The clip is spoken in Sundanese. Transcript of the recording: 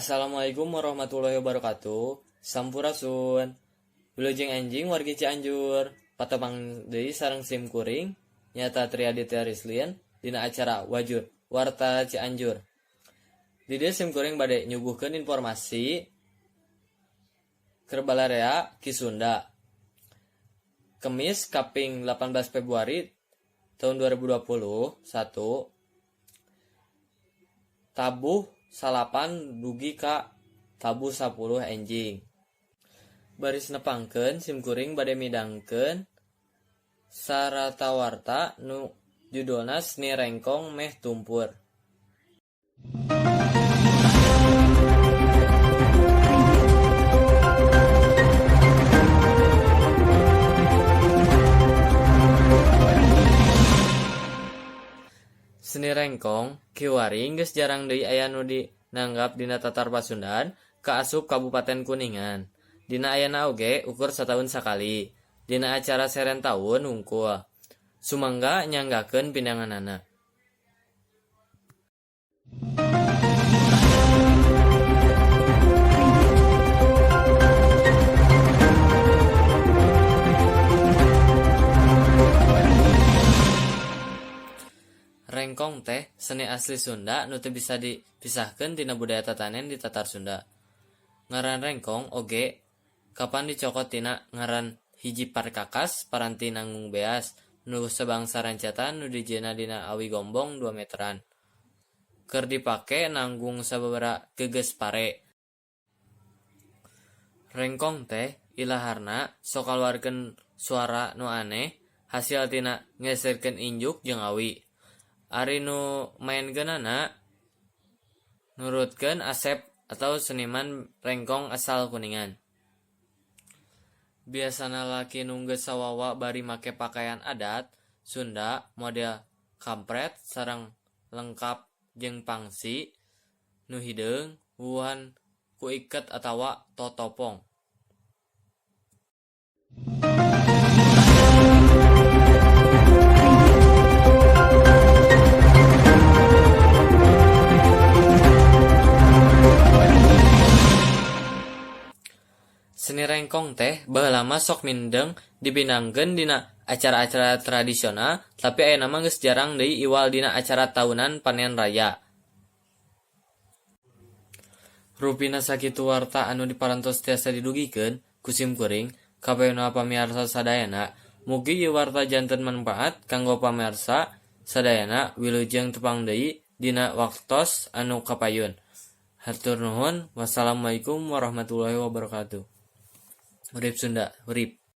Assalamualaikum warahmatullahi wabarakatuh. Sampurasun. Wilujeng enjing wargi Cianjur. Patepang deui sareng sim kuring nyata Triaditya Rislin dina acara Wajur Warta Cianjur. Di dieu sim kuring bade nyuguhkeun informasi keur balarea Ki Sunda. Kemis kaping 18 Februari tahun 2021, tabuh 9 dugi ka tabuh 10 enjing. Baris nepangkeun sim kuring bade midangkeun saratawarta nu judulna Seni Rengkong Meh Tumpur. Seni Rengkong kiwari geus jarang deui aya nu dinanggap dina tatar Pasundan kaasup Kabupaten Kuningan. Dina ayana oge ukur sataun sakali, dina acara seren taun hungkul. Sumangga nyanggakeun pindanganana. Rengkong teh seni asli Sunda nu teu bisa dipisahkeun tina budaya tatanen di Tatar Sunda. Ngaran rengkong oge kapan dicokot tina ngaran hiji perkakas paranti nanggung beas nu sabangsa rancatan nu dijieunna dina awi gombong 2 meteran. Keur dipake nanggung sababaraha geges pare. Rengkong teh ilaharna sok ngaluarkeun suara nu aneh hasil tina ngeserkeun injuk jeung awi. Ari nu maenkeunana nurutkeun Asep atau seniman rengkong asal Kuningan. Biasana lalaki nu geus sawawa bari make pakaian adat Sunda model kampret sareng lengkap jeung pangsi nu hideung wuwuhan ku iket atawa totopong. Seni rengkong teh baheula mah sok mindeng dipindangkeun dina acara-acara tradisional tapi ayeuna mah geus jarang deui iwal dina acara taunan panen raya. Rupina sakitu warta anu diparantos tiasa didugikeun ku sim kuring ka pamiarsa sadayana. Mugi ieu warta janten manfaat kanggo pamiarsa sadayana wilujeng tepang deui dina waktos anu kapayun. Hatur nuhun, wassalamualaikum warahmatullahi wabarakatuh. Urip Sunda, urip.